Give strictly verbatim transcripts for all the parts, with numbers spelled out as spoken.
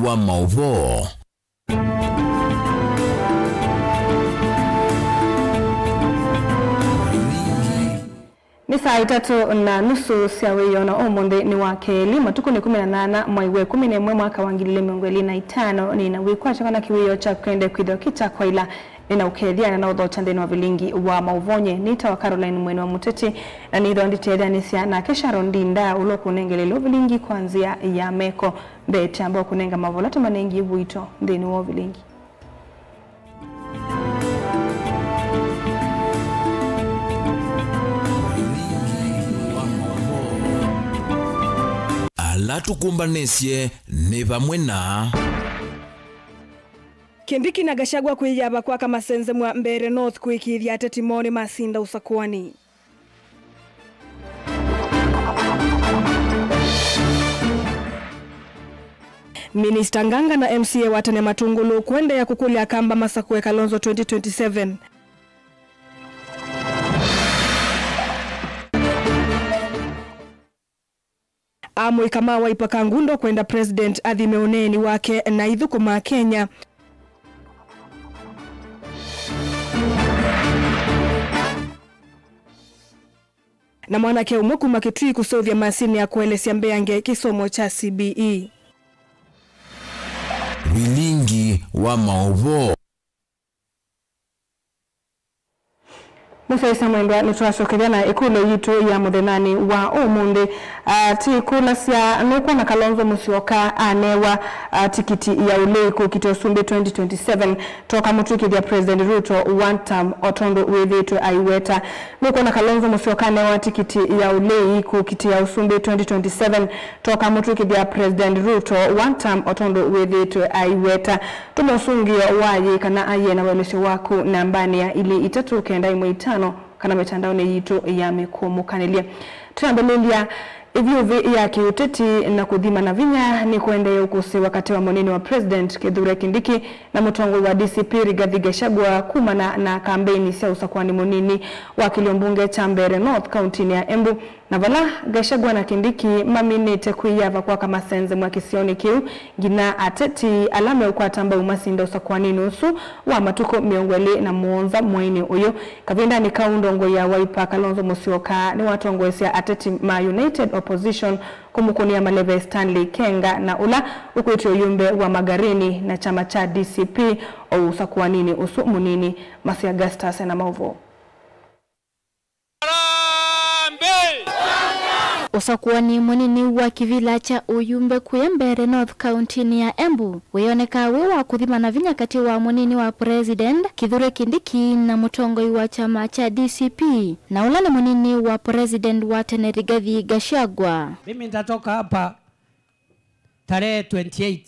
wa maũvoo. Nĩ saa itatũ na nusu sya wĩoo, na ũmũnthĩ nĩ wa kelĩ, matukũ nĩ kũmi na nana, mwai wa ĩkũmi na ĩmwe, mwaka wa ngili ilĩ mĩongo ĩlĩ na itano. Nĩ na wĩkwatyo kana kĩwĩoo kyaku kĩendee kwĩthĩwa kĩ kya kwaĩla. Nĩ na ũkethya na na ũthokya nthĩnĩ wa vilingi wa maũvoo. Nyie nĩtawa Caroline Mwene wa Mũteti, na nĩthwa nditetheanĩsya nake Sharon Ndinda, ũla ũkũnengelelwa vilingi kwa nzĩa ya meko. Mbee kyamba ũkũnenga mavola tũmanengie vuito nthĩnĩ wa vilingi. Ala tũkũmbanĩsye nĩ vamwe na Kindiki na Gachagua kwĩyava kwaka masenzemwa Mbeere North kũĩkĩĩthya ateti moo nĩmasinda ũsakũani. Minista Nganga na M C A wa tene Matungulu kũendeea kũkũlya Akamba masakũe Kalonzo twenty twenty-seven. Amũika ma Wiper Kangundo kwenda President athime ũneeni wake na ithũkũma Kenya. Na mwanake ũmwe kuma Kitui kũseũvya masinĩ ya kũelesya mbeange kĩsomo kya C B E. Vilingi wa maũvoo. Mũsyaĩĩsya mwendwa, nĩtwasokethya na ĩkũlyo yitũ ya mũthenyanĩ wa ũmũnthĩ. Ah, tĩkũlasya, nũkwona Kalonzo Musyoka anewa, ah, tikiti ya ũlei kũkita ũsumbĩ twenty twenty-seven, toka mũtw'ĩkĩthya President Ruto one term o tondũ wĩthĩĩtwe aiweta? Nũkwona Kalonzo Musyoka anewa tikiti ya ũlei kũkitĩa ũsumbĩ twenty twenty-seven, toka mũtw'ĩkĩthya President Ruto one term o tondũ wĩthĩĩtwe aiweta? Tũma ũsũngĩo wa yĩ kana aiee na ũelesyo waku nambanĩ ya ilĩ itatũ kenda ĩmwe itano kana mĩtandaonĩ yitũ ya mĩkũmũkanĩlye. Twĩambĩlĩlya, ĩvyũvĩ ya kĩũteti na kũthima na vinya nĩkũendee ũkũsĩĩwa katĩ wa mũnini wa President Kithure Kindiki na mũtongoi wa D C P Rigathi Gachagua kumana na kambeini sya ũsakũani mũnini wa kĩlio mbunge kya Mbeere North kauntinĩ ya Embu. Na vala Gachagua na Kindiki maminĩte kwĩyava kwaka masenzemwa kĩsionĩ kĩu, nginya ateti ala meũkwata mbau masinda ũsakũaninĩ ũsu wa matukũ mĩongo ĩlĩ na mũonza mweinĩ ũyũ. Kavindanĩ kau, ndongoi ya Wiper Kalonzo Musyoka nĩwatongoesya ateti ma United Opposition kũmũkũnĩa maleve Stanley Kenga, na ũla ũkwĩtya ũyumbe wa Magarini na kyama kya D C P o ũsakũaninĩ ũsu mũnini. Masya Augustus ena maũvoo. Harambee! Ũsakũani mũnini wa kĩvila kya ũyumbe kũya Mbeere North kauntinĩ ya Embu wĩonekaa wĩ wa kũthima na vinya katĩ wa mũnini wa President Kithure Kindiki na mũtongoi wa kyama kya D C P, na ũla nĩ mũnini wa President wa tene Rigathi Gachagua. Mimi nitatoka hapa tarehe twenty-eight.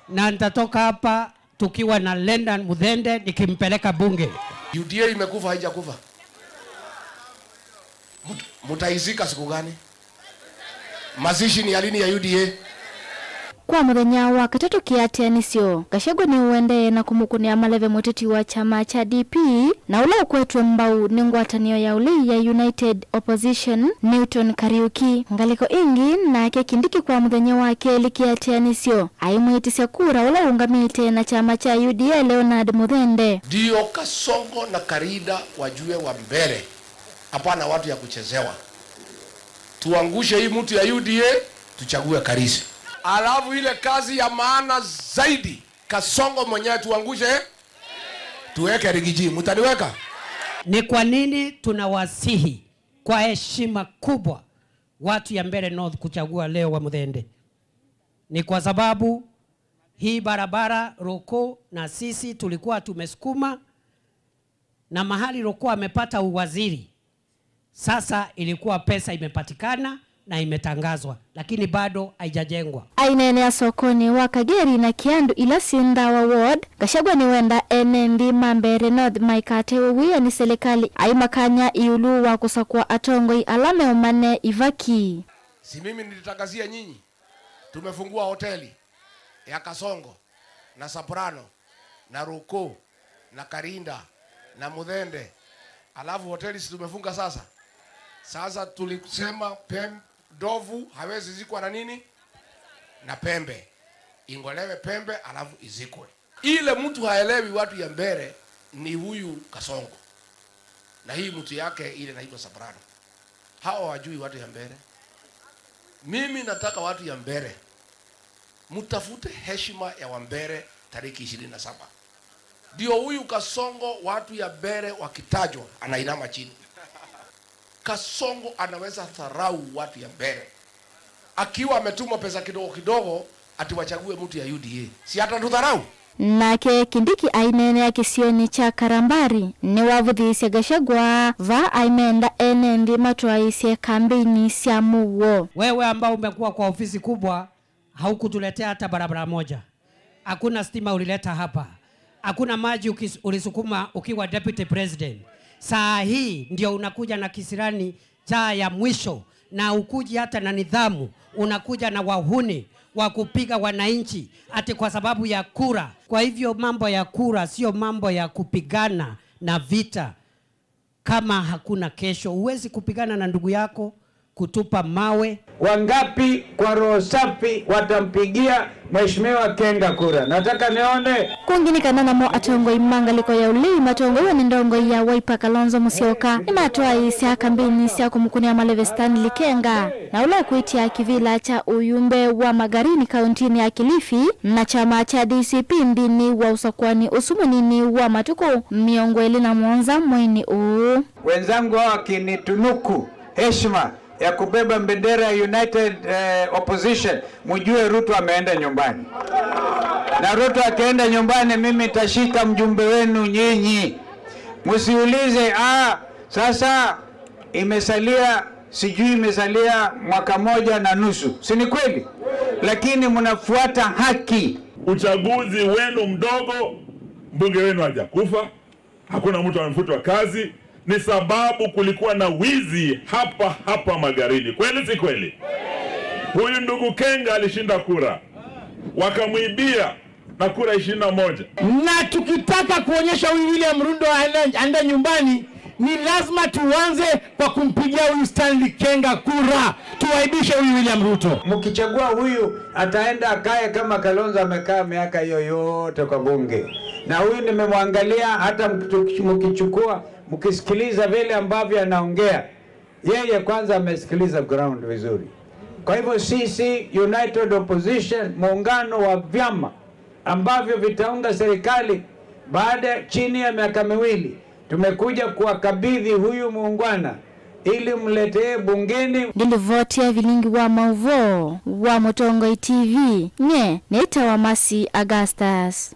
Na nitatoka hapa tukiwa na Lendan Muthende nikimpeleka bunge. U D A imekufa, haijakufa? Mut-, mutaizika siku gani? Mazishi ni ya lini ya U D A? Kwa mũthenya wa katatũ kĩatĩanĩsyo, Gachagua nĩũendee na kũmũkũnĩa maleve mũteti wa kyama kya D P, na ũla ũkwetwe mbau nĩ ngwatanĩo ya ũlei ya United Opposition, Newton Kariuki. Ngalĩko ĩngĩ, nake Kindiki kwa mũthenya wa kelĩ kĩatĩanĩsyo aimwĩtĩsya kura ũla ũũngamĩte na kyama kya U D A, Leonard Muthende. Ndio Kasongo na Karinda wajue wa mbele, hapana watu ya kuchezewa. Tuangushe hii mtu ya U D A, tuchague Karisi. Alafu ile kazi ya maana zaidi, Kasongo mwenyewe tuangushe, tuweke Rigiji. Mtaniweka? Ni kwa nini tunawasihi kwa heshima kubwa watu ya Mbeere North kuchagua leo wa Muthende? Ni kwa sababu hii barabara Roko na sisi tulikuwa tumesukuma, na mahali Roko amepata uwaziri, sasa ilikuwa pesa imepatikana na imetangazwa, lakini bado haijajengwa. Aineenea sokonĩ wa Kageri na Kiandu ila syĩ Ndawa Ward, Gachagua nĩwenda ene nthĩ ma Mbeere North maikatewe wia nĩ silikalĩ, aimakany'a ĩũlũ wa kũsakũa atongoi ala meũmane ivaki. Si mimi nilitangazia nyinyi? Tumefungua hoteli ya Kasongo na Soprano na Roko na Karinda na Muthende. Alafu hoteli si tumefunga sasa? Sasa tulisema pem-, ndovu hawezi zikwa na nini? Na pembe. Ing'olewe pembe alafu izikwe. Ile mtu haelewi watu ya Mbeere ni huyu Kasongo na hii mtu yake ile inaitwa Soprano. Hawa hawajui watu ya Mbeere. Mimi nataka watu ya Mbeere mtafute heshima ya Wambeere tariki ishirini na saba. Ndio huyu Kasongo, watu ya Mbeere wakitajwa, anainama chini. Kasongo anaweza dharau watu ya Mbeere akiwa ametuma pesa kidogo kidogo ati wachague mtu ya U D A. Si atatudharau? Nake Kindiki aineenea kĩsionĩ kya Karambari nĩwavũthĩĩsye Gachagua vaa aimenda ene nthĩ matwaĩĩsye kambeini sya mũuo. Wewe ambao umekuwa kwa ofisi kubwa, haukutuletea hata barabara moja. Hakuna stima ulileta hapa. Hakuna maji ukis-, ulisukuma ukiwa deputy president. Saa hii ndio unakuja na kisirani cha ya mwisho, na ukuji hata na nidhamu, unakuja na wahuni wa kupiga wananchi ati kwa sababu ya kura. Kwa hivyo mambo ya kura sio mambo ya kupigana na vita. Kama hakuna kesho, huwezi kupigana na ndugu yako, kutupa mawe. Wangapi kwa roho safi watampigia Mheshimiwa Kenga kura? Nataka nione. Kũngĩ nĩ kana namo atongoi ma ngalĩko ya ũlei matongoew'e nĩ ndongoi ya Wiper Kalonzo Musyoka nĩmatwaĩĩsya kambeini sya kũmũkũnĩa maleve Stanley Kenga, na ũla ũkwĩtya kĩvĩla kya ũyumbe wa Magarini kauntinĩ ya Kilifi na kyama kya D C P nthĩnĩ wa ũsakũani ũsu mũnini wa matukũ mĩongo ĩlĩ na mũonza mweinĩ ũũ. Wenzangu hao wakinitunuku heshima ya kubeba bendera ya United, eh, Opposition, mjue Ruto ameenda nyumbani. Na Ruto akienda nyumbani, mimi nitashika mjumbe wenu nyinyi. Msiulize, "Ah, sasa imesalia, sijui imesalia mwaka moja na nusu." Si ni kweli? Lakini mnafuata haki. Uchaguzi wenu mdogo, mbunge wenu hajakufa. Hakuna mtu amefutwa kazi, ni sababu kulikuwa na wizi hapa hapa Magarini. Kweli si kweli? Huyu ndugu Kenga alishinda kura, wakamwibia na kura ishirini na moja. Na tukitaka kuonyesha huyu William Ruto aende, aende nyumbani, ni lazima tuanze kwa kumpigia huyu Stanley Kenga kura, tuaibishe huyu William Ruto. Mkichagua huyu, ataenda akae kama Kalonzo amekaa miaka hiyo yote kwa bunge. Na huyu nimemwangalia, hata mkichu-, mkichukua, mkisikiliza vile ambavyo anaongea, yeye kwanza amesikiliza ground vizuri. Kwa hivyo sisi United Opposition, muungano wa vyama ambavyo vitaunga serikali baada, chini ya miaka miwili, tumekuja kuwakabidhi huyu muungwana ili mletee bungeni. Ngĩlivoti ya vilingi wa maũvoo wa Mũtongoi T V, nye nĩtawa Mercy Augustus.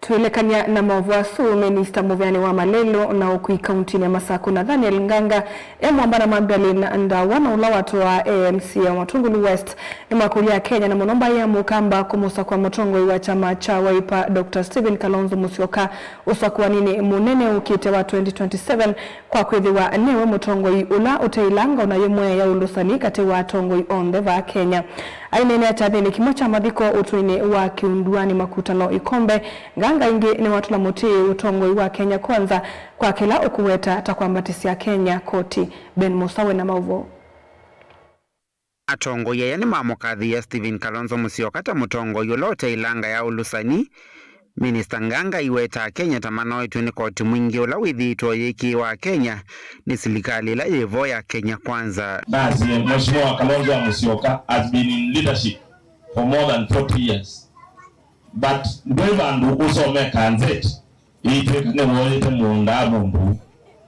Twĩlekany'a na maũvoo asu, minista mũveani wa malelũ na ũkui kauntinĩ ya Masakũ, Nathaniel Nganga, e mwamba na Magdalene Ndawa, na ũla watũaa e M C A wa Matungulu West, nĩmakũlya Akenya, na mũno mbaĩ ya Mũkamba, kũmũsakũa mũtongoi wa kyama kya Wiper, Doctor Stephen Kalonzo Musyoka, ũsakũaninĩ mũnene ũkĩte wa twenty twenty-seven, kwa kwĩthĩwa nĩwe mũtongoi ũla ũteĩlanga ona yĩmwe ya ũlũsani katĩ wa atongoi onthe vaa Kenya. Aineenea kyathĩnĩ kĩmwe kya mathiko ũtũinĩ wa Kĩunduani Makutano Ikombe, Nganga ĩngĩ nĩwatũla mũtĩ ũtongoi wa Kenya Kwanza kwa kĩla ũkũweta ta kwambatĩsya Kenya koti. Ben Musa wĩ na maũvoo. Atongoi aya nĩmamũkathĩĩa Stephen Kalonzo Musyoka ta mũtongoi ũla ũteĩlanga ya ũlũsani. Minista Nganga aiwetaa Akenya ta manoetw'e nĩ koti mwingĩ ũla wĩthĩĩtwe ũyĩkĩĩwa Akenya nĩ silikalĩ ĩla yĩ vo ya Kenya Kwanza. Nasi, Mheshimiwa Kalonzo Musyoka has been in leadership for more than forty years. But ndwĩ vandũ ũsome kanzeti ĩitw'ĩka nĩwoyĩte mũũnda wa mũndũ,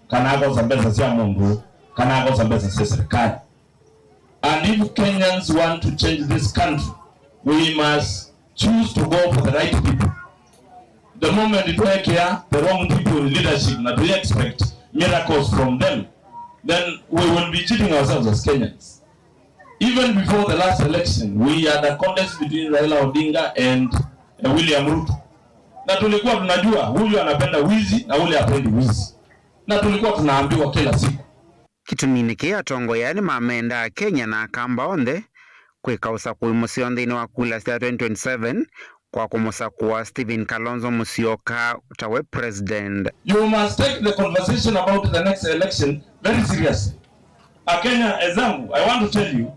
kana akosa mbesa sya mũndũ, kana akosa mbesa sya serikali. And if Kenyans want to change this country, we must choose to go for the right people. The moment twekĩa the wrong people in leadership na we expect miracles from them, then we will be cheating ourselves as Kenyans. Even before the last election, we had a contest between Raila Odinga and, uh, William Ruto. Na tulikuwa tunajua huyu anapenda wizi na ule hapendi wizi. Na tulikuwa tunaambiwa kila siku. Kĩtuminĩ kĩĩ, atongoi aya nĩmamendaa Akenya na Akamba onthe kwĩka ũsakũi mũseo nthĩnĩ wa kula sya twenty twenty-seven kwa kũmũsakũa Stephen Kalonzo Musyoka tawe president. You must take the conversation about the next election very seriously. Akenya enzangu, I want to tell you,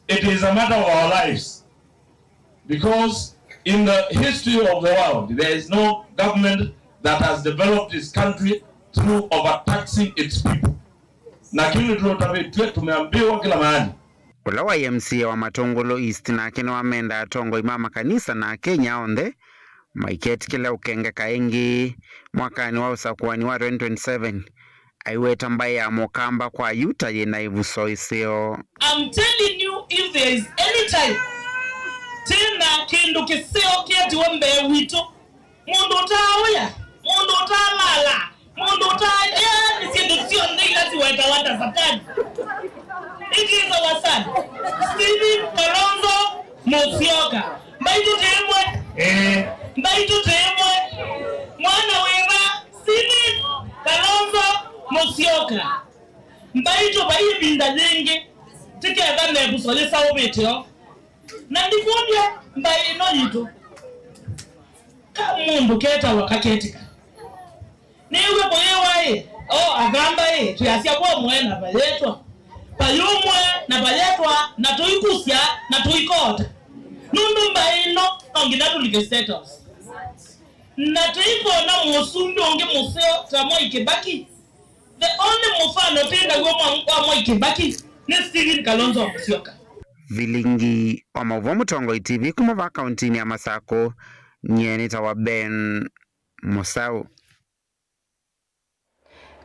it is a matter of our lives. Because in the history of the world, there is no government that has developed its country through overtaxing its people. Na kĩu nĩtũtavĩtw'e, tũmeambĩwa kĩla mahali. Ũla waĩ M C A wa Matũngũlũ East nake nĩwamenda atongoi ma makanisa na Akenya onthe maiketĩkĩle ũkengeka ĩngĩ mwakanĩ wa ũsakũani wa twenty twenty-seven, aiweta mbaĩ ya Mũkamba kwa Yuta yĩna ĩvuso ĩseo. I'm telling you, if there is any time tena kĩndũ kĩseo kĩetiwe mbee witũ, mũndũ ũtaaũya, mũndũ ũtaalala, mũndũ ũtaa, yani syĩndũ syonthe ila siwetawa ta satani. It is our son, Stephen Kalonzo Musyoka. Mbaitũ tĩmwe. Eh. Mbaitũ tĩmwe. Mwana wĩva? Stephen Kalonzo Musyoka. Mbaitũ vai ĩvinda yĩngĩ tĩketha nevuso yĩsaũvĩte o. Na ndikũlya mbaĩ ĩno yitũ, ka mũndũ ketawa kaketĩka. Nĩw'e kũyĩwa ĩ, o Akamba ĩ, twĩasya kwa ũmwe na vayetwa, vayũmwe na vayetwa, na tũikusya, na tũikota. Nũndũ mbaĩ ĩno, no nginya tũlike State House. Na tũikona mũsumbĩ ũngĩ mũseo ta Mwai Kĩbaki. The only mũfano twĩ naw'o mwa, wa Mwai Kĩbaki nĩ Stephen Kalonzo Musyoka. Vilingi wa maũvoo Mũtongoi T V kuma va kauntinĩ ya Masakũ, nyie nĩtawa Ben Mũsaũ.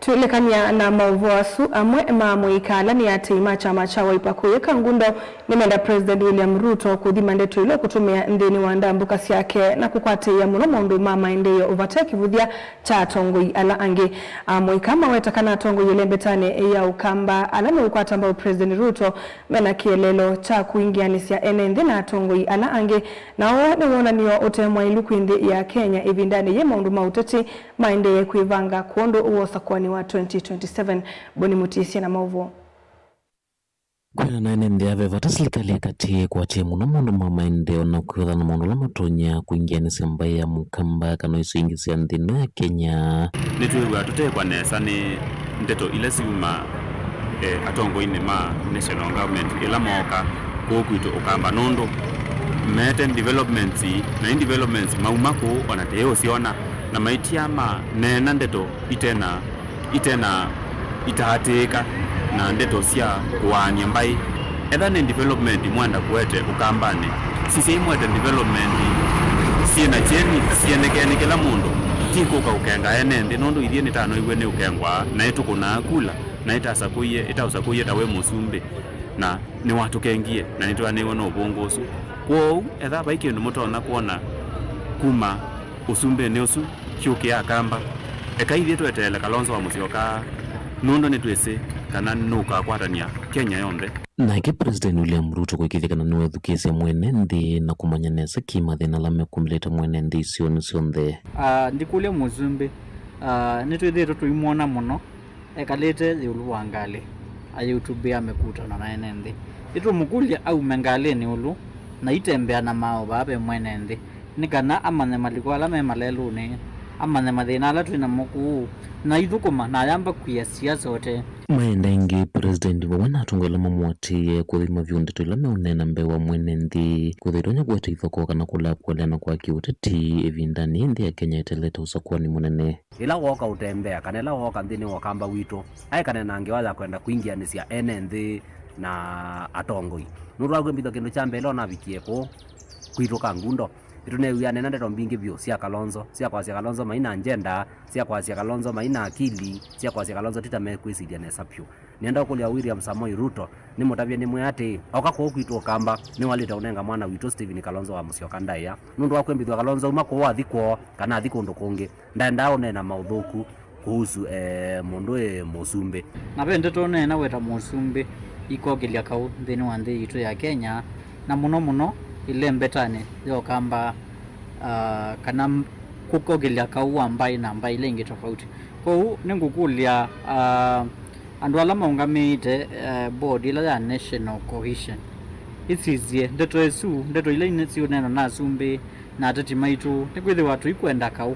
Twĩlekany'a na maũvoo asu, amwe ma amũika ala nĩ aatĩĩi ma kyama kya Wiper kũyĩka ngundo nĩmenda President William Ruto kũthima ndeto ila ũkũtũmĩa nthĩnĩ wa ndambũka syake na kũkwatĩĩa mũno maũndũ ma maendeeo vate kĩvũthya kya atongoi ala angĩ. Amũika maweta kana atongoi ĩlembetanĩ ya Ũkamba ala meũkwata mbau President Ruto mena kĩeleelo kya kũingĩanĩsya ene nthĩ na atongoi ala angĩ, na ũũ nĩ wonany'o ũte mwaĩlu kwĩ nthĩ ya Kenya ĩvindanĩ yĩ maũndũ ma ũteti maendee kwĩvanga kwondũ wa ũsakũani wa twenty twenty-seven. Boni Mũtĩsye na maũvoo. Kwĩanana na ene nthĩ aya, ve vata silikalĩ ĩkatĩĩe kũatĩĩa mũno maũndũ ma maendeeo na kwĩthana na maũndũ ala matonya kũingĩanĩsya mbaĩ ya Mũkamba kana isu ingĩ sya nthĩ ĩno ya Kenya. Nĩtwĩw'aa tũteekwa nesa nĩ ndeto ila syuma, eh, atongoinĩ ma national government ĩla mooka kũũ kwitũ Ũkamba, nũndũ meete developments, na i developments mauma kũũ ona tũyĩũsyona, na maitia maneena ndeto itena itena itaatĩĩka na ndeto sya kũaany'a mbaĩ. Etha nĩ development mwenda kũete Ũkambanĩ, sisyai mwete development syĩ na kyeni, syendekee nĩ kĩla mũndũ, ti kũka ũkenga ene nthĩ, nũndũ ithyĩ nĩtanoiw'e nĩ ũkengwa, na ĩtũkũnaa kula, na ĩtasakũie, ĩtaũsakũie ta wĩ mũsumbĩ, na nĩwatũkengie, na nĩtweanĩiwe na ũvũngũ ũsu. Kwoou, etha vai kĩndũ mũtonya kwona kuma ũsumbĩnĩ ũsu, kyũkĩa Akamba. Eka ithyĩ tweteele Kalonzo wa Mũsyoka, nũndũ nĩtwĩsĩ kana nũkakwatany'a Kenya yonthe. Nake President William Ruto kũĩkĩĩthya kana nĩwethukĩĩsya mwene nthĩ na kũmanya nesa kĩ mathĩna ala mekũmĩlĩte mwene nthĩ isionĩ syonthe. Ah, ndikũlya mũsumbĩ, ah, nĩtwĩthĩĩtwe tũimwona mũno ekalĩte ĩũlũ wa ngalĩ, ayĩũtũmbĩa mĩkutano na ene nthĩ. Nĩtũmũkũlya aume ngalĩnĩ ĩũlũ na aitembea na maaũ vaa ve mwene nthĩ, nĩ kana amanye maliko ala me malelũnĩ, amanye mathĩna ala twĩ namo kũũ, na aithũkũma na ayamba kwia siasa ũtee. Maenda ĩngĩ, President vamwe na atongoi ala mamũatĩĩe kũthima vyũ ndeto ila meũneena mbee wa mwene nthĩ, kwĩthĩwa itonya kũete ithokoo kana kũlea kũeleana kwa kĩũteti ĩvindanĩ yĩĩ nthĩ ya Kenya ĩtelete ũsakũani mũnene. Ĩla wooka ũtembea, kana ĩla wooka nthĩnĩ wa Ũkamba witũ, aekane na ngewa ya kwenda kwingĩanĩsya ene nthĩ na atongoi. Nũndũ wa kwĩmbĩthw'a kĩndũ kya mbee, ĩla ũnavikie kũũ kwitũ Kangundo, nĩtũneew'aa aneena ndeto mbingĩ vyũ sya Kalonzo, sya kwasya Kalonzo mai na agenda, sya kwasya Kalonzo mai na akili, sya kwasya Kalonzo ti ta mekwĩsilya nesa vyũ. Nĩenda ũkũlya William Samoei Ruto, nĩmũtavye nĩmwĩa atĩĩ, oka kũũ kwitũ Ũkamba, nĩwalĩte ũnenga mwana witũ Stephen Kalonzo wa Mũsyoka ndaĩa. Nũndũ wa kwĩmbĩthw'a Kalonzo auma kũũ athi kwoo, kana athi kũndũ kũngĩ, ndaendaa ũneena maũthũku kũhusu, eh, mũndũ ĩ mũsumbĩ. Na ve ndeto ũneena weta mũsumbĩ ikokĩlya kaũ nthĩnĩ wa nthĩ yitũ ya Kenya, na mũno mũno ĩlembetanĩ ya Ũkamba, ah, kana m-, kũkokĩlya kaũ wa mbaĩ na mbaĩ ila ingĩ tofauti. Kwoou nĩngũkũlya, ah, andũ ala maũngamĩĩte, eh, board ĩla ya National Cohesion, ĩsisye ndeto ĩsu, ndeto ila inĩ siũneenwa na asumbĩ na ateti maitũ, nĩkwĩthĩwa tũikwenda kaũ.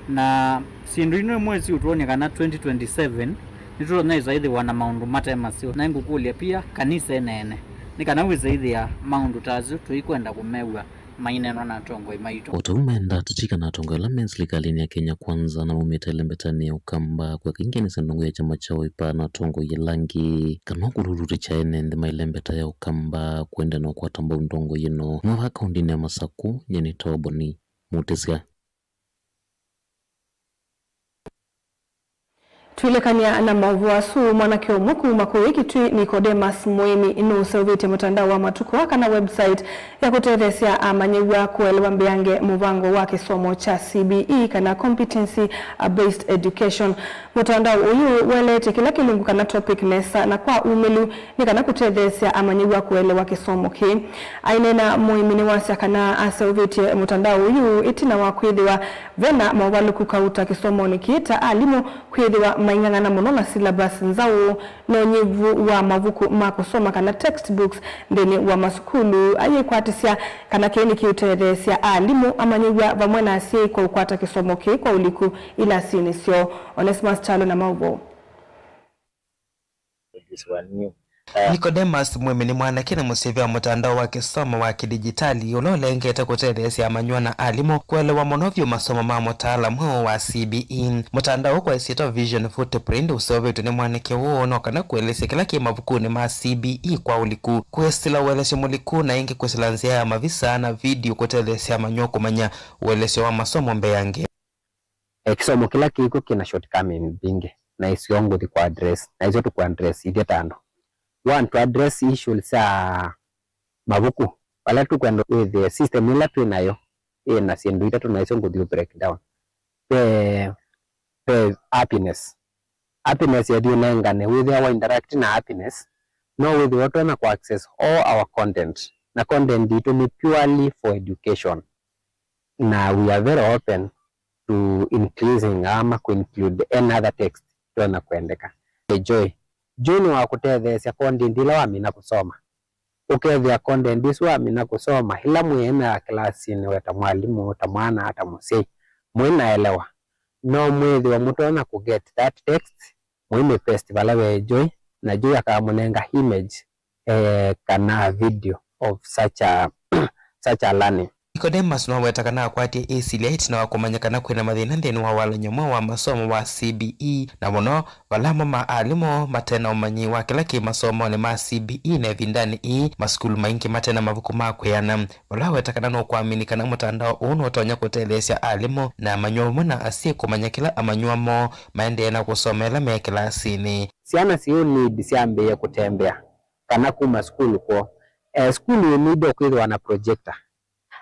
Na syĩndũ ino imwe siũtwony'a kana twenty twenty-seven nĩtũtonya ĩsa ĩthĩwa na maũndũ mate maseo. Na nĩngũkũlya pia kanisa ĩneene nĩ kana wĩsa ĩthĩa maũndũ ta asu tũikwenda kũmew'a. maineenwa na atongoi maitũ. O ta ũu menda ateti kana atongoi ala me silikalĩnĩ ya Kenya Kwanza na maumĩte ĩlembetanĩ ya Ũkamba kweka ingeanĩsya ndongo ya kyama kya Wiper na atongoi ala angĩ kana ũkũlũlũtĩkya ene nthĩ ma ĩlembeta ya Ũkamba kũendeea na ũkwata mbau ndongo ĩno. Kuma vaa kaũndĩnĩ ya Masaku, nyie nĩ Toboni Mutisya. Twĩlekany'a na maũvoo asu, mwanake ũmwe kuma kũũ Kitui, Nicodemus Mũĩmi, nũseũvĩtye mũtandao wa matukũ aa kana website ya kũtetheesya amanyĩw'a kũelewa mbeange mũvango wa kĩsomo kya C B E kana Competency Based Education. Mũtandao ũyũ ũeleetye kĩla kĩlungu kana topic nesa na kwa umĩlu nĩ kana kũtetheesya amanyĩw'a kũelewa kĩsomo kĩĩ. Aineena, Mũĩmi nĩwasya kana aseũvĩtye mũtandao ũyũ ĩtina wa kwĩthĩwa vena movalũku kauta kĩsomonĩ kĩĩ, ta alimũ kwĩthĩwa maing'ang'ana mũno na syllabus nzaũ na ũnyivu wa mavuku ma kũsoma kana textbooks nthĩnĩ wa masukulu. Ayĩkwatĩsya kana kĩĩ nĩkĩũtetheesya alimũ, amanyĩw'a vamwe na asyai kwa ũkwata kĩsomo kĩĩ kwa ũliku ilasinĩ syoo. Onesmus Kyalo na maũvoo. This one new. Uh, Nicodemus Mũĩmi nĩ mwanake na mũseũvya wa mũtandao wa kĩsomo wa kĩdijitali ũla ũlengete kũtetheesya amanyĩw'a na alimũ kũelewa mũno vyũ masomo ma mũtaala mweũ wa C B E. Mũtandao ũũ kwa ĩsyĩtwa Vision Footprint ũseũvĩtw'e nĩ mwanake ũũ no kana kũelesya kĩla kĩ mavukunĩ ma C B E kwa ũliku, kwĩsĩla ũelesyo mũliku, na ĩngĩ kwĩsĩla nzĩa ya mavisa na video kũtetheesya amanyĩw'a kũmanya ũelesyo wa masomo mbeange. Eh, kĩsomo kĩla kĩkw'o kĩna shortcomings mbingĩ, na isyo ngũthi kũ address, na isyo tũkũ address ithyĩ ta andũ. One, to address issues sya mavuku, vala tũkwenda wĩthĩe system ĩla twĩ nayo ĩna syĩndũ itatũ, na isyo ngũthi break down. Ve, ve happiness. Happiness yethi ũnengane, wĩthĩa wa interact na happiness, no wĩthĩwa ũtonya kũ access all our content, na content itũ nĩ purely for education, na we are very open to increasing ama kũ include any other text yonya kwendeka. Joy, Joy nĩ wa kũtetheesya content ila wamina kũsoma. Ũkethĩa content isu wamina kũsoma, ila mwĩ nayo kĩlasinĩ, we ta mwalimũ, ta mwana, ta mũsyai, mwĩ na elewa, no mwĩthĩwa mũtonya kũ get that text, mũimĩ paste vala ve Joy, na Joy akamũnenga image, eh, kana video of such a, such a learning. Nicodemus nĩwaweta kana akwatie ĩsilya ĩtina wa kũmanya kana kwĩna mathĩna nthĩnĩ wa walany'o mweũ wa masomo wa C B E, na mũno vala amwe ma alimũ mate na ũmanyi wa kĩla kĩ masomonĩ ma C B E, na ĩvindanĩ ĩĩ masukulu maingĩ mate na mavuku ma kwĩana. Vala aweta kana nũkwamini kana mũtandao ũũ nũtonya kũtetheesya alimũ na amanyĩw'a vamwe na asyai kũmanya kĩla amanyĩw'a moo maendee na kũsoma ĩla me kĩlasinĩ. Syana syĩ need syambĩĩe kũtembea kana kuma sukulu kwoo. Eh, sukulu yĩ need o kwĩthĩwa na projector.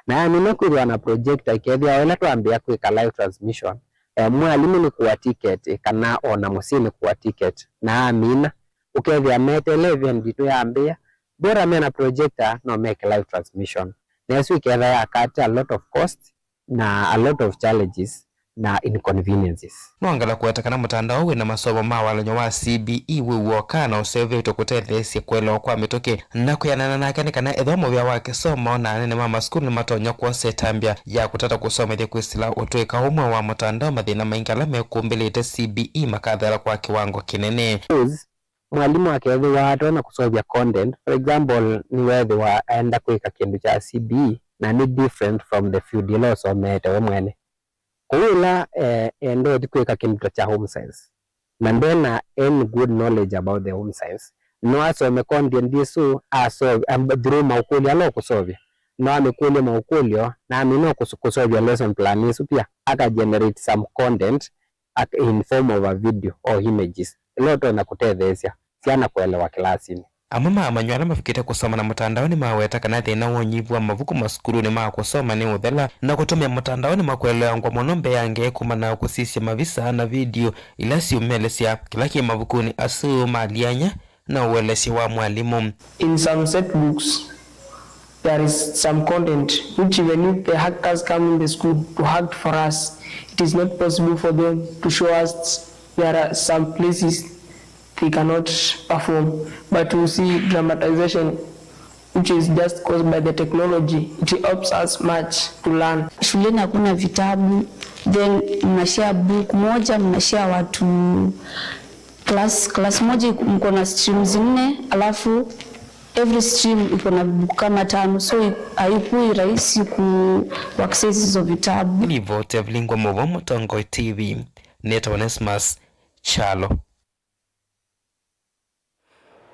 Na yamina kwĩthĩwa na projector, ĩkethĩa o ĩla twambĩĩa kwĩka live transmission, eh, mwalimũ nĩ kũa ticket kana o na mũsyĩ nĩ kũa ticket, na amina, ũkethĩa meteele event yitũ yambĩĩa, bora mena projector no meke live transmission. Na ĩsu ĩkethĩa ya cut a lot of cost na a lot of challenges na inconveniences. Nĩwangala kũweta kana mũtandao wĩ na masomo ma walany'o wa C B E wĩ w'oka na ũseũvĩtw'e kũtetheesya kũelewa kwa mĩtũkĩ na kwĩanana nake, nĩ kana ethĩwa mũvĩa wa kĩsomo na anene ma masukulu nĩmatonya kwosa ĩtambya ya kũtata kũsomethya kwĩsĩla ũtũĩka ũmwe wa mũtandao, mathĩna maingĩ ala mekũmbĩlĩte C B E makathela kwa kĩwango kĩnene. Mwalimũ akethĩwa atonya kũseũvya content, for example, nĩweethĩwa aenda kwĩka kĩndũ kya C B E na nĩ different from the field ĩla ũsomeete we mwene. Kwoou ĩla, eh, eenda ũthi kwĩka kĩndũ ta kya home science, na ndena any good knowledge about the home science, no asome content ĩsu asolve, um, through maũkũlyo ala ũkũseũvya. No amĩkũlye maũkũlyo, na amina kũs-, kũseũvya lesson plan ĩsu pia, aka generate some content, ak-, in form of a video or images, ĩla ũtonya kũtetheesya syana kũelewa kĩlasinĩ. Amwe ma amanyĩw'a ala mavikĩte kũsoma na mũtandao nĩmaweta kana thĩna wa ũnyivu wa mavuku masukulunĩ ma kũsoma nĩ ũthela, na kũtũmĩa mũtandao nĩmakweleangwa mũno mbeange kumana na kũsisya mavisa na video ila syũmelesya kĩla kĩ mavukunĩ asu ma lyanya na ũelesyo wa mwalimũ. In some set books, there is some content which, even if the hackers come in the school to hack for us, it is not possible for them to show us. There are some places they cannot perform, but we see dramatization, which is just caused by the technology. It helps us much to learn. Shuleni hakuna vitabu, then mna share book moja, mna share watu class, class moja mko na streams nne, alafu Every stream iko na vitabu kama tano, so i-, haikuwa rahisi ku access hizo vitabu. Livoti ya Vilingwa Mova Mũtongoi T V, nĩtawa Onesmus Kyalo.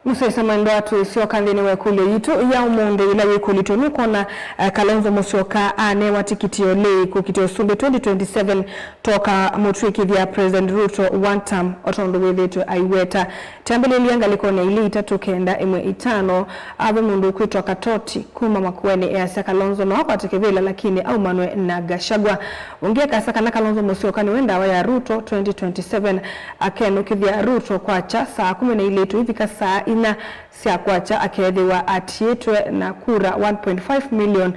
Mũsyaĩĩsya mwendwa, tũisyoka nthĩnĩ wa ĩkũlyo yitũ ya ũmũnthĩ, ĩla yĩkũlĩtwe nũkwona, eh, Kalonzo Musyoka anewa tikiti ya ũlei kũkitĩa ũsumbĩ twenty twenty-seven toka mũtw'ĩkĩthya President Ruto one term, o tondũ wĩthĩĩtwe aiweta. Twambĩlĩlya ngalĩkonĩ ya ilĩ itatũ kenda ĩmwe itano, ve mũndũ ũkwĩtwa Katoti kuma Makueni easya Kalonzo no akwate kĩvĩla lakini aumanwe na Gachagua. Ũngĩ akasya kana Kalonzo Musyoka nĩwe ndawa ya Ruto twenty twenty-seven, akenũkĩthya Ruto kwakya saa kũmi na ilĩ tũivika saa inya sya kwakya, akeethĩwa atiĩtwe na kura one point five million.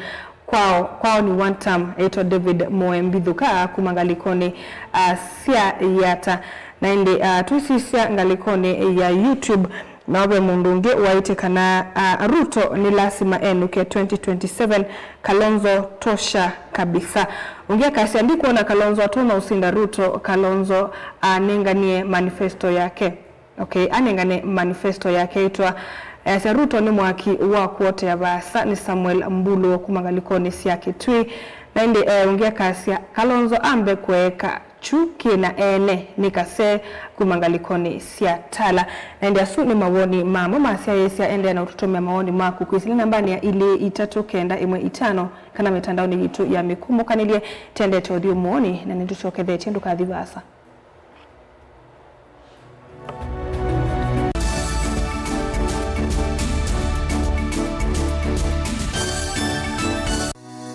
Kwao, kwao nĩ one term, ĩtwa David Moe Mbithuka kuma ngalĩkonĩ, ah, sya Yata. Na ĩndĩ, ah, tũsisya ngalĩkonĩ ya YouTube, nao ve mũndũ ũngĩ waĩtye kana, ah, Ruto nĩ lasima enũke twenty twenty-seven, Kalonzo tosha kabisa. Ũngĩ akasya, "Ndikwona Kalonzo atonya ũsinda Ruto, Kalonzo anenganie manifesto yake." Okay, anengane manifesto yake ĩtwa, easya Ruto nĩ mwaki wa kũotea vaasa. Nĩ Samuel Mbulu kuma ngalĩkonĩ sya Kitui. Na ĩndĩ, eh, ũngĩ akasya, "Kalonzo ambe kũeka kyu kĩna ene nĩ kase," kuma ngalĩkonĩ sya Tala. Na ĩndĩ asu nĩ mawoni mamo masyaĩĩsya. Endeea na ũtũtũmĩa mawoni maku kwĩsĩla nambanĩ ya ilĩ itatũ kenda ĩmwe itano kana mĩtandaonĩ yitũ ya mĩkũmũkanĩlye. Tendete ũthiũ mũonĩ na nĩtũsyokethetye, ndũkathi vaasa.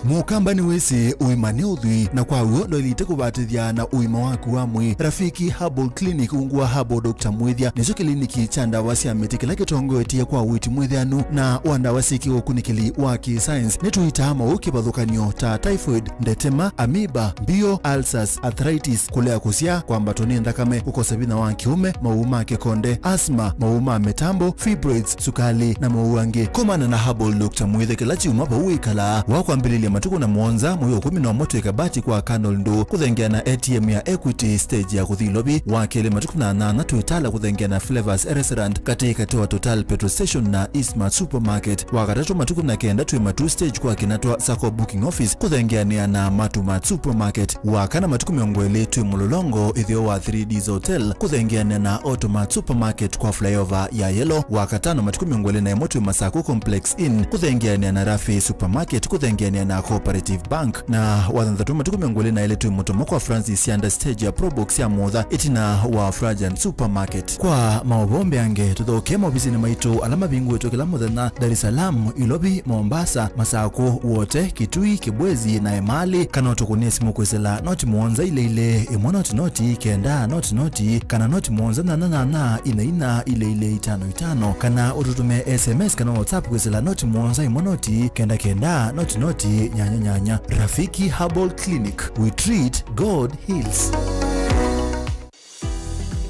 Mũkamba nĩwĩsĩ ũima nĩ ũthwii, na kwa w'o ndwaĩlĩte kũvatĩthya na ũima waku wa mwĩĩ. Rafiki Herbal Clinic, ungu wa Herbal Doctor Mwĩthya, nĩkyo kĩliniki kya ndawa sya mĩtĩ kĩla kĩtongoetye kwa ũiiti mwĩthĩanu na wa ndawa syĩ kĩũkunĩkĩli wa kĩ-science. Nĩtũitaa maũũ kĩvathũkany'o ta typhoid, ndetema, amoeba, mbio, ulcers, arthritis, kũlea kũsyaa, kwambatwa nĩ nthakame, kũkosa vinya wa kĩũme, maũũ ma kĩkonde, asthma, maũũ ma mĩtambo, fibroids, sukali, na maũũ angĩ. Komana na Herbal Doctor Mwĩthya kĩla kyumwa vau wĩkalaa, wa kwambĩlĩlya matukũ na mũonza mwei wa ĩkũmi na ũmwe twĩ Kabati kwa Colonel Ndũ, kũthengeana A T M ya Equity stage ya kũthi Ilovi, wa kelĩ matukũ na nyanya twĩ Tala kũthengeana Flavors Restaurant katĩ katĩ wa Total Petrol Station na Eastmart Supermarket, wa katatũ matukũ na kenda twĩ Matuu stage kwa Kinatwa Sacco booking office kũthengeanĩa na Matuu Mart Supermarket, wa kana matukũ mĩongo ĩlĩ twĩ Mũlolongo ĩtheo wa Three Ds Hotel kũthengeanĩa na Automart Supermarket kwa flyover ya Yellow, wa katano matukũ mĩongo ĩlĩ na ĩmwe twĩ Masaku Complex Inn kũthengeanĩa na Rafi Supermarket kũthengeanĩa na Cooperative Bank, na wa thanthatũ matukũ mĩongo ĩlĩ na ĩlĩ twĩ Mũtomo kwa Francis Sianda stage ya Probox ya Mũtha ĩtina wa Frajan Supermarket. Kwa maũvoo mbeange, tũthokee maovisinĩ maitũ ala mavingũĩtwe kĩla mũthenya, Dar es Salaam, Ilovi, Mombasa, Masakũ, Wote, Kitui, Kibwezi, na Emali, kana ũtũkũnĩe simũ kwĩsĩla noti mũonza ilĩ ilĩ, ĩmwe noti noti, kenda noti noti, kana noti mũonza nyanya nyanya, ina ina, ilĩ ilĩ, itano itano, kana ũtũtũmĩe S M S kana WhatsApp kwĩsĩla noti mũonza ĩmwe noti, kenda kenda, noti noti, nyanya nyanya. Rafiki Herbal Clinic, we treat, God heals.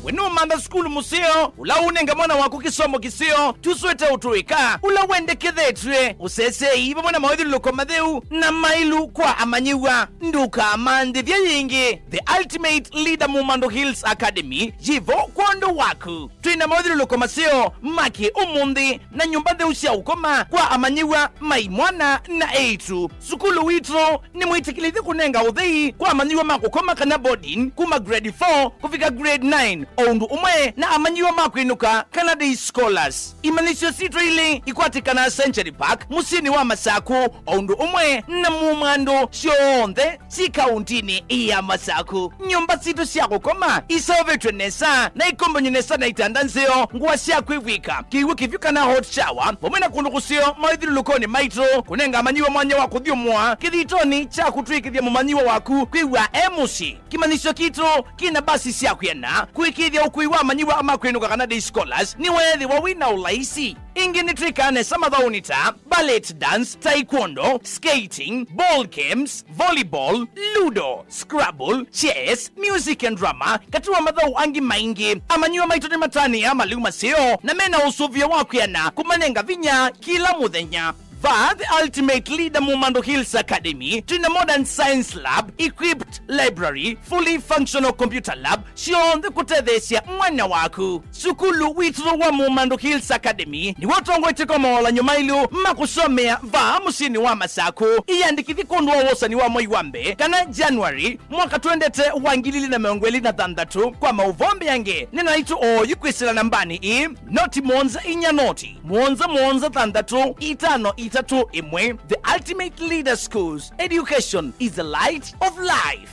We nũmantha sukulu mũseo, ũla ũnenga mwana waku kĩsomo kĩseo, tũswete ũtũĩka, ũla wendekethetw'e, ũseseei vamwe na mawĩthyũlũlũko matheu na maĩlu kwa amanyĩw'a. Ndũkamanthĩthye yĩngĩ. The Ultimate Leader Mumando Hills Academy yĩ vo kwondũ waku. Twĩ na mawĩthyũlũlũko maseo ma kĩ-ũmũnthĩ na nyũmba ntheu sya ũkoma kwa amanyĩw'a ma imwana na eĩtu. Sukulu witũ nĩ mwĩtĩkĩlĩthye kũnenga ũthei kwa amanyĩw'a ma kũkoma kana boarding kuma grade four kũvika grade nine, o ũndũ ũmwe na amanyĩw'a ma kwĩnũka kana day scholars. Imanyĩsyo sitũ ilĩ ikwatĩkanaa Century Park, mũsyĩnĩ wa Masakũ, o ũndũ ũmwe na Mumando, syonthe syĩ kaũntĩnĩ ya Masakũ. Nyũmba sitũ sya kũkoma iseũvĩtw'e nesa na ikombany'o nesa na itanda nzeo, ngũa sya kwĩvw'ĩka, kĩw'ũ kĩvyũ kana hot shower, vamwe na kũndũ kũseo mawĩthyũlũlũkonĩ maitũ, kũnenga amanyĩw'a mwanya wa kũthyũmũa kĩthitonĩ kya kũtw'ĩkĩthya mũmanyĩw'a waku kwĩw'a e mũsyĩ. Kĩmanyĩsyo kitũ kĩna mbasi sya kwĩana kũĩkĩĩthya ũkui wa amanyĩw'a ma kwĩnũka kana day scholars nĩweethĩwa wĩ na ũlaisi. Ĩngĩ nĩtwĩkaa nesa mathaũnĩ ta ballet dance, taekwondo, skating, ball games, volleyball, ludo, scrabble, chess, music and drama, katĩ wa mathaũ angĩ maingĩ. Amanyĩw'a maitũ nĩmatanĩaa malĩu maseo na mena ũsũvĩo wa kwĩana kũmanenga vinya kĩla mũthenya. Vaa The Ultimate Leader Mumandu Hills Academy, twĩ na modern science lab, equipped library, fully functional computer lab, syonthe kũtetheesya mwana waku. Sukulu witũ wa Mumandu Hills Academy nĩw'o ũtongoetye kwa mawalany'o maĩlu ma kũsomea vaa mũsyĩnĩ wa Masaku. Ĩyandĩkĩthye kwondũ wa wosani wa mwei wa mbee kana January mwaka twendete wa ngili ili na mĩongo ĩlĩ na thanthatũ. Kwa maũvoo mbeange, nena naitũ oyu kwĩsĩla nambanĩ ĩĩ, noti mũonza inya noti, mũonza mũonza thanthatũ, itano itatũ ĩmwe. The Ultimate Leader Schools, education is the light of life.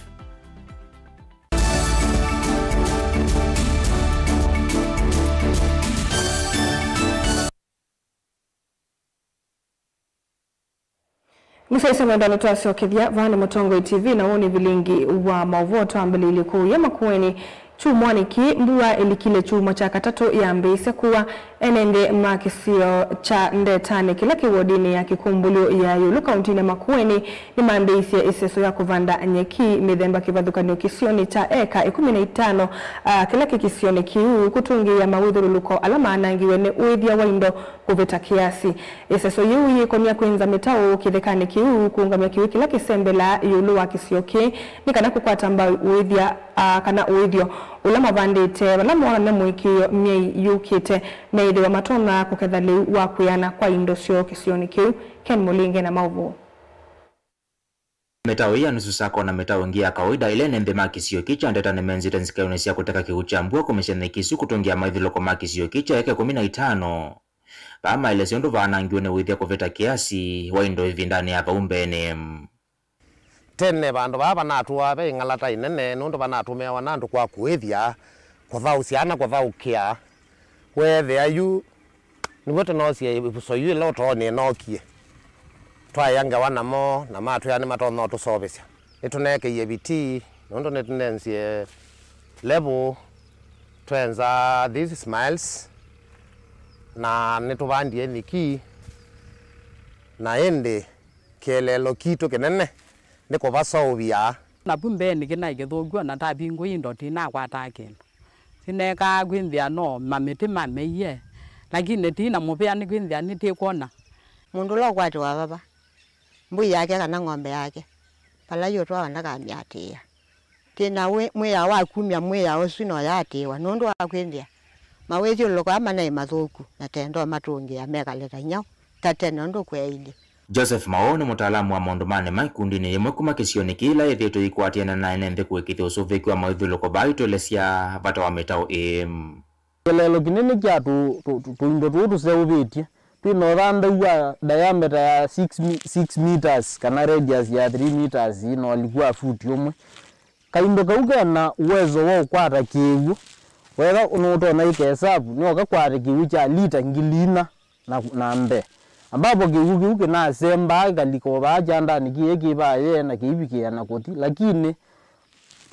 Mũsyaĩĩsya mwendwa, nĩtwasyokethya. Vaa nĩ Mũtongoi T V na ũũ nĩ vilingi wa maũvoo. Twambĩlĩilye kũũya Makueni. Kyumwanĩ kĩĩ, mbua ĩlikile kyumwa kya katatũ yambĩĩsya kũa. Ene nthĩ ma kĩsio kya Ndetanĩ, kĩla kĩ wodinĩ ya Kĩkũmbũlyo ya ĩũlũ kauntinĩ ya Makueni, nĩmambĩĩisye ĩseso ya kũvanda nyeki mĩthemba kĩvathũkany'o kĩsionĩ kya eka ĩkũmi na itano, ah, kĩla kĩ kĩsionĩ kĩu, kũtũngĩĩa mawĩthyũlũlũko ala maanangiwe nĩ ũĩthya wa indo kũvĩta kĩasi. Ĩseso yĩu yĩkonya kwĩnza mĩtaũ kĩthekanĩ kĩu, kũũngamya kĩw'ũ kĩla kĩsembelaa ĩũlũ wa kĩsio kĩĩ, nĩ kana kũkwata mbau ũĩthya, a, kana ũĩthyo ũla mavandĩte, vala moonany'a mũĩkĩĩo myei yũkĩte, meĩthĩwa matonya kũketha lĩu wa kwĩana kwa indo syoo kĩsionĩ kĩu. Ken Mũlinge na maũvoo. Mĩtaũ ĩĩ ya nusu sako na mĩtaũ ĩngĩ ya kawaida ĩla ene nthĩ ma kĩsio kĩĩ kya Ndetanĩ menzĩte nzikaĩonĩ sya kũteka kĩw'ũ kya mbua kũmĩsya nyeki ĩsu kũtũngĩa mawĩthyũlũlũko ma kĩsio kĩĩ kya eka ĩkũmi na itano. Vaa maelesya ũndũ vaanangiwe nĩ ũĩthya kũvĩta kĩasi wa indo ĩvindanĩ ya vau mbeenĩ. Tene vandũ vaa vanatũaa ve ĩng'alata ĩnene, nũndũ vanatũmĩawa nĩ andũ kwa kũĩthya, kũthaũsya na kũthaũkĩa. Weethĩa yu nĩw'o tũnoosie ĩvuso yu ĩla ũtoonĩ ĩnookie. Twaĩa ngewa namo, na matwĩa nĩmatonya ũtũseũvĩsya. Nĩtũneekie vitii, nũndũ nĩtũnenzie level, twenza these smiles, na nĩtũvandie nyeki, na ĩndĩ kĩeleelo kitũ kĩnene nĩ kũvaseũvya. Navu mbeenĩ kĩnaĩ kĩthũku, o na ndavingũie indo tinakwataa kĩndũ. Sineekaa kwĩnthĩa no mamĩtĩ mameie, lakini ti na mũvea nĩ kwĩnthĩa nĩtĩkwona. Mũndũ ũla ũkwatĩwa vava, mbũi yake kana ng'ombe yake, vala yĩũtwawa ndakamĩatĩĩa. Twĩ na wĩ-, mwĩao wa kumya mwĩao ũsu na ũyaatĩĩwa, nũndũ wa kwĩnthĩa mawĩthyũlũlũko aa manaĩ mathũku, na tendo matũngĩa mekale ta inyau, ta tene ũndũ kweeilye. Joseph Mawau nĩ mũtaalamu wa maũndũ ma nĩma ĩkundinĩ yĩmwe kuma kĩsionĩ kĩĩ ila yĩthĩĩtwe yĩkwatĩana na ene nthĩ kũĩkĩĩthya ũsũvĩĩku wa mawĩthyũlũlũko vaa ĩtũelesya vata wa mĩtaũ ĩĩ. Kĩeleelo kĩnene kya tũ-, tũ-, tũ-, tũindo tũũ tũseũvĩtye twĩ na ũthandau wa diameter ya six mi-, six meters kana radius ya three meters na ũliku wa futi ũmwe. Kaindo kau ke na uwezo wa ũkwata kĩw'ũ weka nũtonya ĩka esavu, nĩoka kwata kĩw'ũ kya lita ngili inya na, na mbee, ambapo kĩw'ũ kĩu kĩnasembaa kĩkalika o vaa kyandanĩ kĩĩ kĩ vaa yee na kĩivikĩĩa na kũthi. Lakini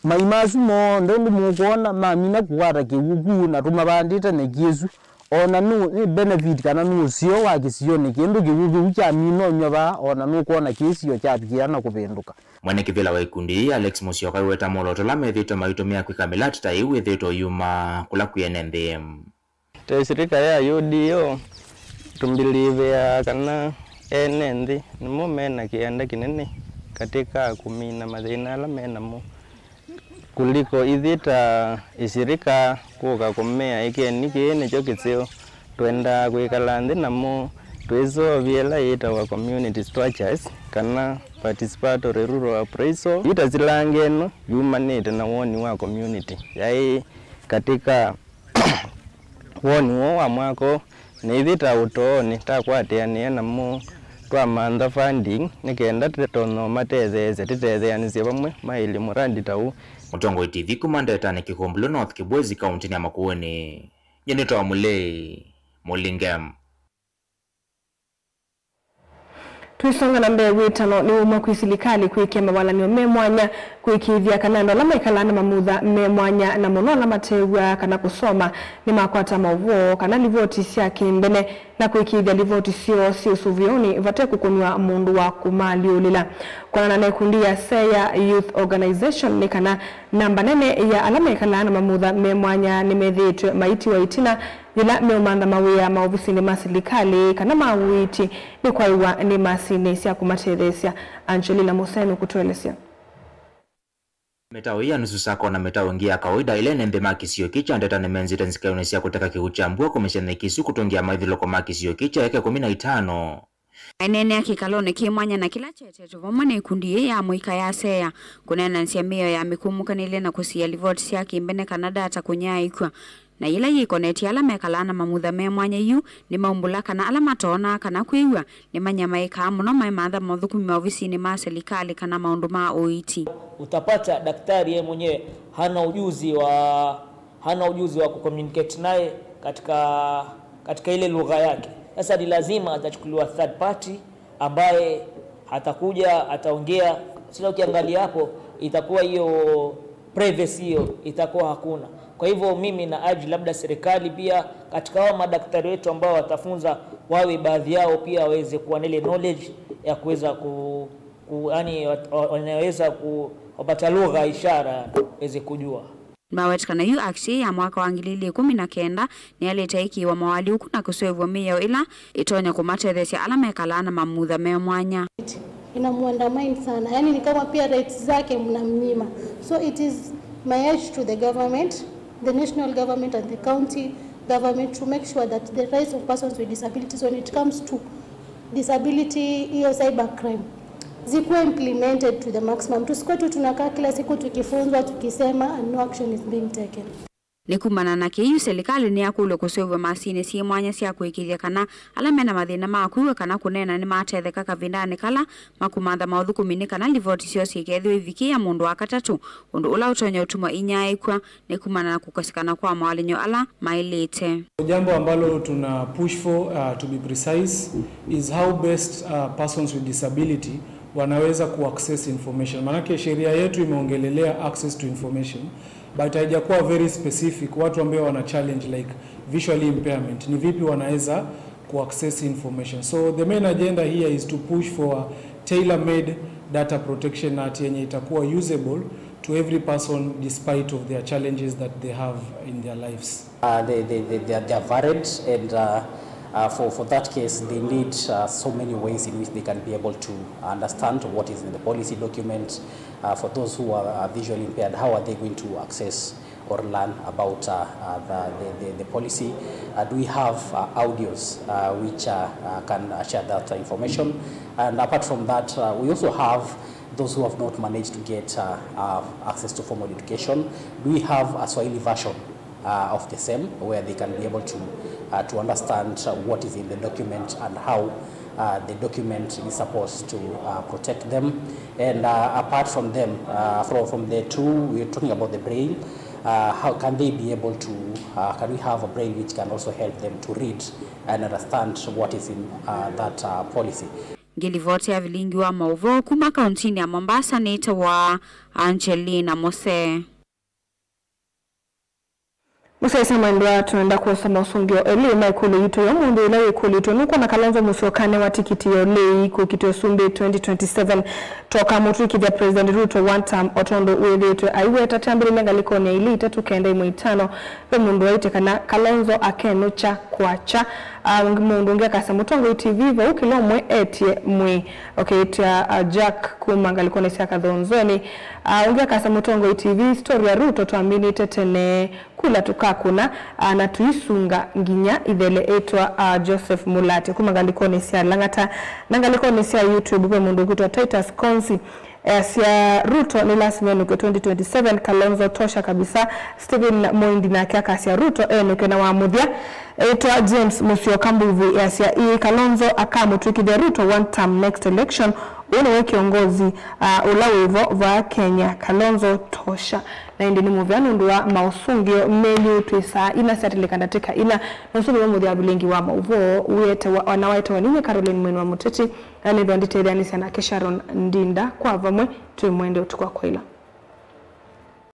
mai masu monthe ũndũ mũkwona mamina kũkwata kĩw'ũ kũu na tũmavandĩte nyeki ĩsu, o na nũ, nĩ benefit kana nĩ ũseo wa kĩsionĩ kĩndũ kĩw'ũ kĩu kyamina ũnywa vaa, o na nũkwona kĩsio kyavikĩĩa na kũvĩndũka. Mwene kĩvĩla wa ĩkundi yĩĩ, Alex Musyoka, aiweta molooto ala methĩĩtwe maitũmĩa kwĩka mĩlati ta ĩu ĩthĩĩtwe ĩyuma kũla kwĩ ene nthĩ. Ta ĩsilika ya U D O, tũmbilivĩaa kana ene nthĩ nĩmo me na kĩanda kĩnene katĩ ka kũmina mathĩna ala me namo. Kũliko ithyĩ ta ĩsilika kũka kũmea, ĩkeni kĩĩ nĩkyo kĩseo. Twendaa kwĩkala nthĩ namo twĩseũvye ĩla yĩtawa community structures kana participatory rural appraisal. Yu ta silanga ĩno yumanĩte na woni wa community yaĩ katĩ ka woni woo wa mwaka ũũ. Na ithyĩ ta ũtoonĩ takwatĩanĩa namo twamantha funding nĩ kenda tũtonya ũmatetheesya, tũtetheanĩsye vamwe maĩlye mũrandi ta ũũ. Mũtongoi T V kuma Ndetanĩ, Kĩkũmbũlyo North, Kĩbwezi, kauntinĩ ya Makueni. Nyie nĩtawa Mũlei Mũlinge. Twĩsonga na mbee, wĩtano nĩ ũmwe kwĩ silikalĩ kwĩkĩa mawalany'o me mwanya kũĩkĩĩthya kana andũ ala mekalaa na mamutha me mwanya, na mũno ala matew'aa kana kũsoma, nĩmakwata maũvoo kana livoti sya kĩmbene na kũĩkĩĩthya livoti syoo syĩ ũsũvĩonĩ vate kũkũnw'a mũndũ wa kũmaalyũlĩla. Kwonana na ĩkundi ya Seya Youth Organization, nĩ kana namba nene ya ala mekalaa na mamutha me mwanya nĩmethĩĩtwe maitiwa ĩtina Yĩla meũmantha mawĩa maovisinĩ ma silikalĩ kana ma ũiiti nĩ kwaĩwa nĩ masinĩ sya kũmatetheesya. Angelina Mose nũkũtũelesya. Mĩtaũ ĩĩ ya nusu sako na mĩtaũ ĩngĩ ya kawaida ĩla ene nthĩ ma kĩsio kĩĩ kya Ndeta nĩmenzĩte nzikaĩonĩ sya kũteka kĩw'ũ kya mbua kũmesya nthĩ kĩsu kũtũngĩa maĩthũlũko ma kĩsio kĩĩ kya eka ĩkũmi na itano. Maineenea kĩkalonĩ kĩ mwanya na kĩla kyetetwe vamwe nĩ ikundi yĩĩ ya mũika ya sea, kũneenanĩsya mĩao ya mĩkũmũkanĩlye na kũsiĩa livoti sya kĩmbene kana data kũnyaaĩkw'a, na yĩla yĩkonetye ala mekalaa na mamutha me mwanya yu nĩmaumbũla kana ala matoonaa kana kwĩw'a nĩmanyamaĩkaa mũno maimantha mothũkũmi maovisinĩ ma silikalĩ kana maũndũ ma ũiiti. Utapata daktari yeye mwenyewe hana ujuzi wa, hana ujuzi wa kucommunicate naye katika, katika ile lugha yake. Sasa ni lazima atachukuliwa third party ambaye atakuja, ataongea. Sasa ukiangalia hapo, itakuwa hiyo privacy hiyo itakuwa hakuna. Kwa hivyo mimi na urge labda serikali pia katika hao madaktari wetu ambao watafunza, wawe baadhi yao pia waweze kuwa na ile knowledge ya kuweza ku, ku, yani, wat-, wa-, wanaweza ku, wapata lugha ishara waweze kujua. Nĩmaweta kana yu Act ya mwaka wa ngili ili ikũmi na kenda nĩyaĩlĩte ĩkĩĩwa moalyũku na kũseũvw'a mĩao ĩla ĩtonya kũmatetheesya ala mekalaa na mamutha me mwanya. Inamuandamine sana, yani ni kama pia rights zake mnamnyima. So it is my urge to the government, the national government and the county government, to make sure that the rights of persons with disabilities when it comes to disability, hiyo cyber crime, zikuwe implemented to the maximum. Tusikuwe tu tunakaa kila siku tukifunzwa, tukisema and no action is being taken. Nĩ kumana na kĩu, silikalĩ nĩyakũlw'e kũseũvw'a masinĩ syĩ mwanya sya kũĩkĩĩthya kana ala mena mathĩna ma kwĩw'a kana kũneena nĩmatetheka kavindanĩ kala makũmantha maũthũkũmi, nĩ kana livoti syoo syĩkethĩwe ivikĩĩa mũndũ wa katatũ, ũndũ ũla ũtonya ũtuma inyaaĩkw'a nĩ kumana na kũkosekana kwa moalyũku ala maĩlĩte. Jambo ambalo tuna push for, uh, to be precise, is how best, uh, persons with disability wanaweza ku access information. Maanake sheria yetu imeongelelea access to information, but haijakuwa very specific, watu ambao wana challenge like visually impairment, ni vipi wanaweza ku access information. So the main agenda here is to push for a tailor-made data protection act yenye itakuwa usable to every person despite of their challenges that they have in their lives. Uh, the, the, the, they are, they are varied, and, uh, uh, for, for that case, they need, uh, so many ways in which they can be able to understand what is in the policy document. Uh, for those who are, uh, visually impaired, how are they going to access or learn about, uh, uh, the, the, the, the policy? Uh, do we have, uh, audios, uh, which, uh, uh, can, uh, share that information? And apart from that, uh, we also have those who have not managed to get, uh, uh, access to formal education. Do we have a Swahili version, uh, of the same, where they can be able to, uh, to understand, uh, what is in the document and how, uh, the document is supposed to, uh, protect them? And, uh, apart from them, uh, from, from the two, we're talking about the braille. Uh, how can they be able to, uh, can we have a braille which can also help them to read and understand what is in, uh, that, uh, policy? Ngĩlivoti ya vilingi wa maũvoo kuma kauntinĩ ya Mombasa nĩtawa Angelina Mose. Mũsyaĩĩsya mwendwa, tũnenda kwosa maũsũngĩo elĩ ma ĩkũlyo yitũ ya ũmũnthĩ, ĩla yĩkũlĩtwe, nũkwona Kalonzo Musyoka nĩ wa tikiti ya ũlei kũkitĩa ũsumbĩ twenty twenty-seven? Tũkamũtw'ĩkĩthya President Ruto one term, o tondũ wĩthĩĩtwe aiweta. Twambĩlĩlye ngalĩkonĩ ya ilĩ itatũ kenda ĩmwe itano, ve mũndũ waĩtye kana Kalonzo akenũkya kwakya. Ah, ũngĩ, mũndũ ũngĩ akasya, Mũtongoi T V, vau kĩla ũmwe etye mwĩĩ. Okay, tya, ah, Jack kuma ngalĩkonĩ sya Kathonzweni. Ah, ũngĩ akasya, Mũtongoi T V, story ya Ruto twambĩnĩte tene, kula tũkakũna, ah, na tũisunga nginya ithele. Ĩtwa, ah, Joseph Mulati kuma ngalĩkonĩ sya Lang'ata. Na ngalĩkonĩ sya YouTube ve mũndũ ũkwĩtwa Titus Konsi. Easya Ruto nĩ lasima enũke twenty twenty-seven, Kalonzo tosha kabisa. Stephen Moindi nake akasya Ruto enũke na wa mũthya. Ĩtwa James Musyoka Mbuvi easya ĩĩ, Kalonzo akamũtw'ĩkĩthya Ruto one term next election. Ũũ nĩwe kĩongozi, ah, ũla wĩvo vaa Kenya. Kalonzo tosha. Na ĩndĩ nĩ mũvea nũndũ wa maũsũngĩo menyu twĩ saa ina syatĩlĩka ndatĩka ina. Na ũsu nĩwe mũthya vilingi wa maũvoo wĩetewa, na waetewa ninyie Caroline Mwene wa Mũteti. Na nĩthwa nditetheanĩsya nake Sharon Ndinda. Kwa vamwe twĩ mwende ũtukũ wa kwaĩla.